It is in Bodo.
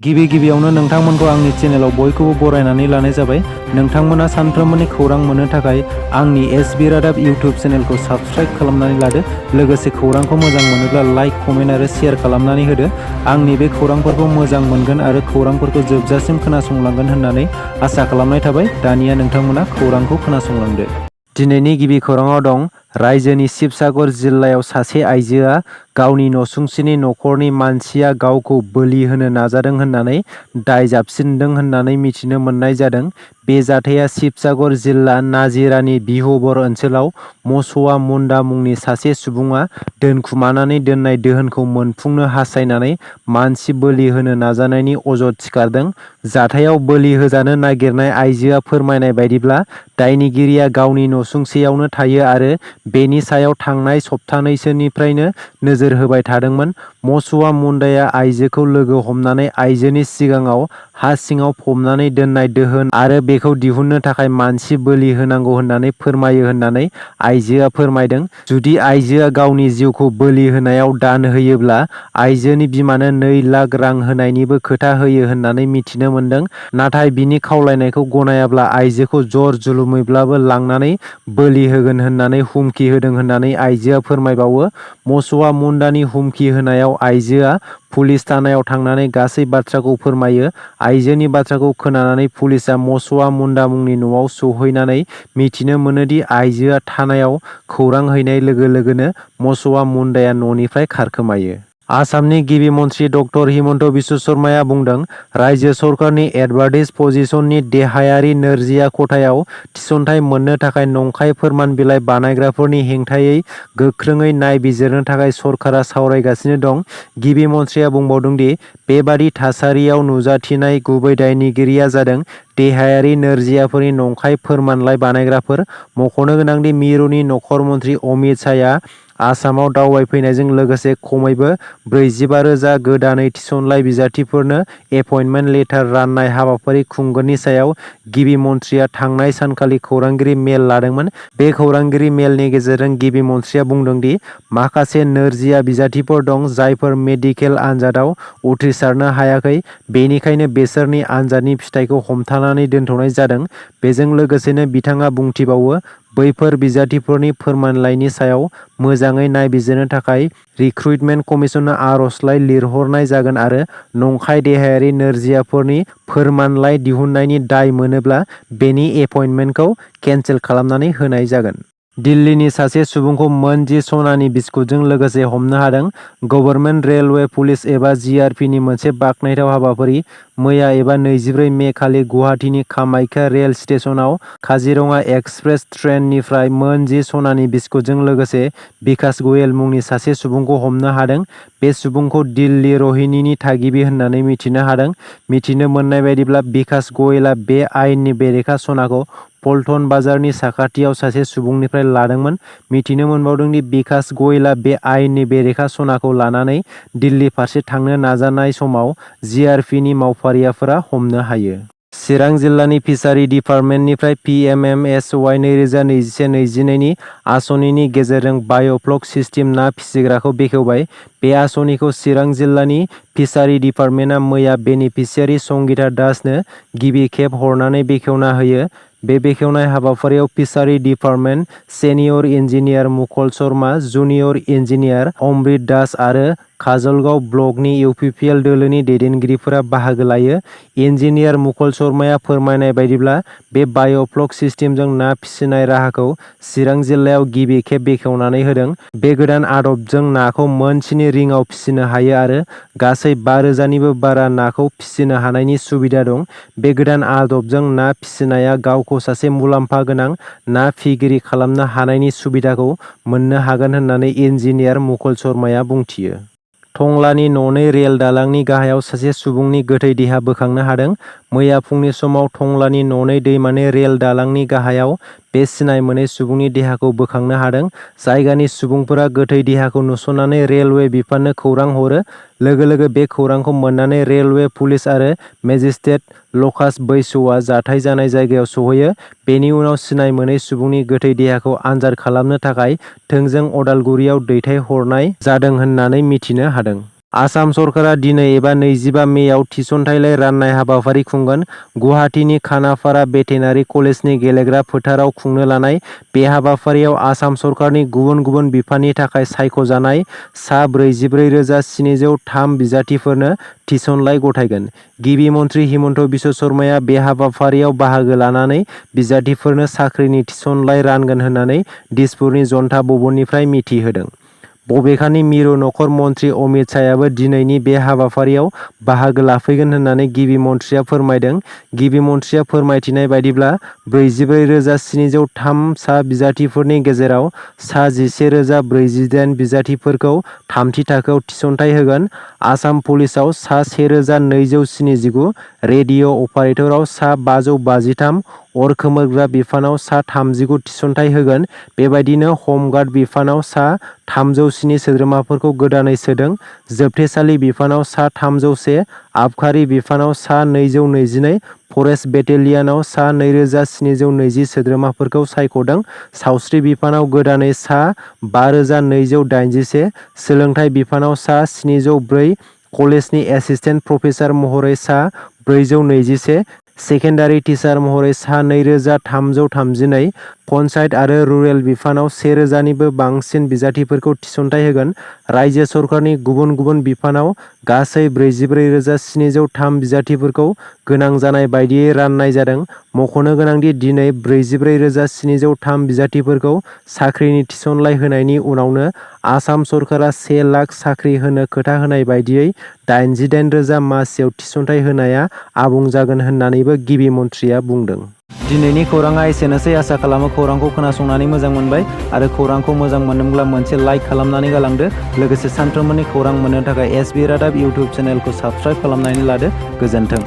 गिबियावनो नोंथांमोनखौ आंनि चेनेलाव बयखौबो बरायनानै लानाय जाबाय। नोंथांमोना सानफ्रोमबोनि खौरां मोननो थाखाय आंनि एसबी रादाब इउटिउब चेनेलखौ साबस्क्राइब खालामनानै लादो। लोगोसे खौरांखौ मोजां मोनोब्ला लाइक, कमेन्ट आरो शेयार खालामनानै होदो। आंनि बे खौरांफोरखौ मोजां मोनगोन आरो खौरांफोरखौ जोबजासिम खोनासंलांगोन होननानै आसा खालामनाय थाबाय। दानिया नोंथांमोना खौरांखौ खोनासंलांदो। दिनैनि गिबि खौराङाव दं, रायजोनि शिबसागर जिल्लायाव सासे आइजोआ गावनि नसुंसेनि नखरनि मानसिया गावखौ बोलि होनो नाजादों होननानै दाय जाबसिनदों होननानै मिथिनो मोननाय जादों। बे जाथाया शिबसागर जिल्ला नाजिरानि बिहबर ओनसोलाव मसवा मुन्डा मुंनि सासे सुबुङा दोनखुमानानै दोननाय दोहोनखौ मोनफुंनो हास्थायनानै मानसि बोलि होनो नाजानायनि अजद थिखारदों। जाथायाव बोलि होजानो नागिरनाय आइजोआ फोरमायनाय बायदिब्ला, दायनिगिरिया गावनि नसुंसेयावनो थायो आरो बेनि सायाव थांनाय सप्तानैसोनिफ्रायनो नोजोर होबाय थादोंमोन। मसवा मुन्डाया आइजोखौ लोगो हमनानै आइजोनि सिगाङाव हा सिङाव फबनानै दोननाय दोहोन आरो बेखौ दिहुननो थाखाय मानसि बोलि होनांगौ होननानै फोरमायो होननानै आइजोआ फोरमायदों। जुदि आइजोआ गावनि जिउखौ बोलि होनायाव दान होयोब्ला आइजोनि बिमानो 2 लाख रां होनायनिबो खोथा होयो होननानै मिथिनो मोनदों। नाथाय बिनि खावलायनायखौ गनायाब्ला आइजोखौ जर जुलुमैब्लाबो लांनानै बोलि होगोन होननानै हुमखि होदों होननानै आइजोआ फोरमायबावो। मसवा मुन्डानि हुमखि होनायाव आइजोआ पुलिस थानायाव थांनानै गासै बाथ्राखौ फोरमायो। आइजोनि बाथ्राखौ खोनानानै पुलिसआ मसवा मुन्डा मुंनि न'आव सौहैनानै मिथिनो मोनोदि आइजोआ थानायाव खौरां हैनाय लोगो लोगोनो मसवा मुन्डाया न'निफ्राय खारखोमायो। आसामनि गिबि मन्थ्रि डक्टर हिमन्त बिश्व शर्माया बुंदों, रायजो सरकारनि एडभान्टेज पजिशननि देहायारि नोरजिया खथायाव थिसनथाइ मोननो थाखाय नंखाय फोरमान बिलाइ बानायग्राफोरनि हेंथायै गोख्रोङै नायबिजिरनो थाखाय सरकारा सावरायगासिनो दं। गिबि मन्थ्रिया बुंबावदों दि बेबादि थासारियाव नुजाथिनाय गुबै दायनिगिरिया जादों देहायारि नोरजियाफोरनि नंखाय फोरमानलाइ बानायग्राफोर। मख'नो गोनांदि मिरुनि नखर मन्थ्रि अमित शाहआ आसामाव दावबायफैनायजों लोगोसे खमैबो 45,000 गोदानै थिसनजानाय बिजाथिफोरनो एपइन्टमेन्ट लेटार राननाय हाबाफारि खुंगोननि सायाव गिबि मन्थ्रिया थांनाय सानखालि खौरांगिरि मेल लादोंमोन। बे खौरांगिरि मेलनि गेजेरजों गिबि मन्थ्रिया बुंदों दि माखासे नोरजिया बिजाथिफोर दं जायफोर मेडिकेल आनजादाव उथ्रिसारनो हायाखै, बेनिखायनो बेसोरनि आनजादनि फिथायखौ हमथानानै दोनथ'नाय जादों। बेजों लोगोसेनो बिथाङा बुंथिबावो, बैफोर बिजाथिफोरनि फोरमानलाइनि सायाव मोजाङै नायबिजिरनो थाखाय रिक्रुटमेन्ट कमिसननो आर'जलाइ लिरहरनाय जागोन आरो नंखाय देहायारि नोरजियाफोरनि फोरमानलाइ दिहुननायनि दाय मोनोब्ला बेनि एपइन्टमेन्टखौ केन्सेल खालामनानै होनाय जागोन। दिल्लीनि सासे सुबुंखौ मोन 10 सनानि बिस्कुटजों लोगोसे हमनो हादों। गभर्नमेन्ट रेलवे पुलिस एबा जिआरपिनि मोनसे बाखनायथाव हाबाफारि। मैया एबा 24 मे खालि गुवाहाटीनि कामाख्या रेल स्टेशनाव काजिरङा एक्सप्रेस ट्रेननिफ्राय मोन 10 सनानि बिस्कुटजों लोगोसे बिकास गयेल मुंनि सासे सुबुंखौ हमनो हादों। बे सुबुंखौ दिल्ली रहिनीनि थागिबि होननानै मिथिनो हादों। मिथिनो मोननाय बायदिब्ला बिकास गयेलआ बे आयेननि बेरेखा सनाखौ पल्टन बाजारनि साखाथियाव सासे सुबुंनिफ्राय लादोंमोन। मिथिनो मोनबावदों दि बिकास गयेलआ बे आयेननि बेरेखा सनाखौ लानानै दिल्ली फारसे थांनो नाजानाय समाव जिआरपिनि मावफारियाफोरा हमनो हायो। चिरां जिल्लानि फिसारि डिपार्टमेन्टनिफ्राय पिएमएमएसवाइ 2021-22 नि आसनिनि गेजेरजों बाय'फ्लक सिस्टेम ना फिसिग्राखौ बेखेवबाय। बे आसनिखौ चिरां जिल्लानि फिसारि डिपार्टमेन्टआ मैया बेनिफिसियारि संगिता दासनो गिबि खेब हरनानै बेखेवना होयो। बे बेखेवनाय हाबाफारियाव फिसारि department senior engineer Mukul Sharma, junior engineer Amrit Das आरो काजलगांव ब्लकनि इउपिपिएल दोलोनि दैदेनगिरिफोरा बाहागो लायो। इन्जिनियार मुकल शर्माया फोरमायनाय बायदिब्ला, बे बाय'फ्लक सिस्टेमजों ना फिसिनाय राहाखौ चिरां जिल्लायाव गिबि खेब बेखेवनानै होदों। बे गोदान आदबजों नाखौ मोन 7 रिंआव फिसिनो हायो आरो गासै 5,000 निबो बारा नाखौ फिसिनो हानायनि सुबिदा दं। बे गोदान आदबजों ना फिसिनाया गावखौ सासे मुलाम्फा गोनां ना फिगिरि खालामनो हानायनि सुबिदाखौ मोननो हागोन होननानै इन्जिनियार मुकल शर्माया बुंथियो। टंलानि न'नै रेल दालांनि गाहायाव सासे सुबुंनि गोथै देहा बोखांनो हादों। मैया फुंनि समाव टंलानि न'नै दैमानि रेल दालांनि गाहायाव बे सिनाय मोनै सुबुंनि देहाखौ बोखांनो हादों। जायगानि सुबुंफोरा गोथै देहाखौ नुसननानै रेलवे बिफाननो खौरां हरो। लोगो लोगो बे खौरांखौ मोननानै रेलवे पुलिस आरो मेजिस्ट्रेट लकास बैस'आ जाथाय जानाय जायगायाव सौहैयो। बेनि उनाव सिनाय मोनै सुबुंनि गोथै देहाखौ आनजाद खालामनो थाखाय थोंजों अदालगुरियाव दैथायहरनाय जादों होननानै मिथिनो हादों। आसाम सरकारा दिनै एबा 25 मेआव थिसनथाइलाइ राननाय हाबाफारि खुंगोन। गुवाहाटीनि खानाफारा भेटेनारि कलेजनि गेलेग्रा फोथाराव खुंनो लानाय बे हाबाफारियाव आसाम सरकारनि गुबुन गुबुन बिफाननि थाखाय सायख'जानाय सा 44,703 बिजाथिफोरनो थिसनलाइ गथायगोन। गिबि मन्थ्रि हिमन्त बिश्व शर्माया बे हाबाफारियाव बाहागो लानानै बिजाथिफोरनो साख्रिनि थिसनलाइ रानगोन होननानै दिसपुरनि जनता भवननिफ्राय मिथिहोदों। बबेखानि मिरु नखर मन्थ्रि अमित शाहयाबो दिनैनि बे हाबाफारियाव बाहागो लाफैगोन होननानै गिबि मन्थ्रिया फोरमायदों। गिबि मन्थ्रिया फोरमायथिनाय बायदिब्ला 44,703 सा बिजाथिफोरनि गेजेराव सा 11,048 बिजाथिफोरखौ थामथि थाखोआव थिसनथाइ होगोन। आसाम पुलिसाव सा 1,279, रेडिअ' अपारेटराव सा 553, अर खोमोरग्रा बिफानाव सा 39 थिसनथाइ होगोन। बेबायदिनो हमगार्ड बिफानाव सा 307 सोद्रोमाफोरखौ गोदानै सोदों। जोबथेसालि बिफानाव सा 301, आबखारि बिफानाव सा 222, फरेस्ट बेटेलियनाव सा 2,720 सोद्रोमाफोरखौ सायख'दों। सावस्रि बिफानाव गोदानै सा 5,281, सोलोंथाइ बिफानाव सा 704, कलेजनि एसिस्टेन्ट प्रफेसार महरै सा 421, सेकेन्डारि टिचार महरै सा 2,332, पन्चायत आरो रुरेल बिफानाव 1,000निबो बांसिन बिजाथिफोरखौ थिसनथाइ होगोन। रायजो सरकारनि गुबुन गुबुन बिफानाव गासै 44,703 बिजाथिफोरखौ गोनां जानाय बायदियै राननाय जादों। मख'नो गोनांदि दिनै 44,703 बिजाथिफोरखौ साख्रिनि थिसनलाइ होनायनि उनावनो आसाम सरकारा 1 लाख साख्रि होनो खोथा होनाय बायदियै 88,000 मासियाव थिसनथाइ होनाया आबुं जागोन होननानैबो गिबि मन्थ्रिया बुंदों। दिनैनि खौराङा एसेनोसै। आसा खालामो खौरांखौ खोनासंनानै मोजां मोनबाय आरो खौरांखौ मोजां मोनदोंब्ला मोनसे लाइक खालामनानै गालांदो। लोगोसे सानफ्रोमबोनि खौरां मोननो थाखाय एसबि रादाब इउटुब चेनेलखौ साबस्क्राइब खालामनानै लादो। गोजोन्थों।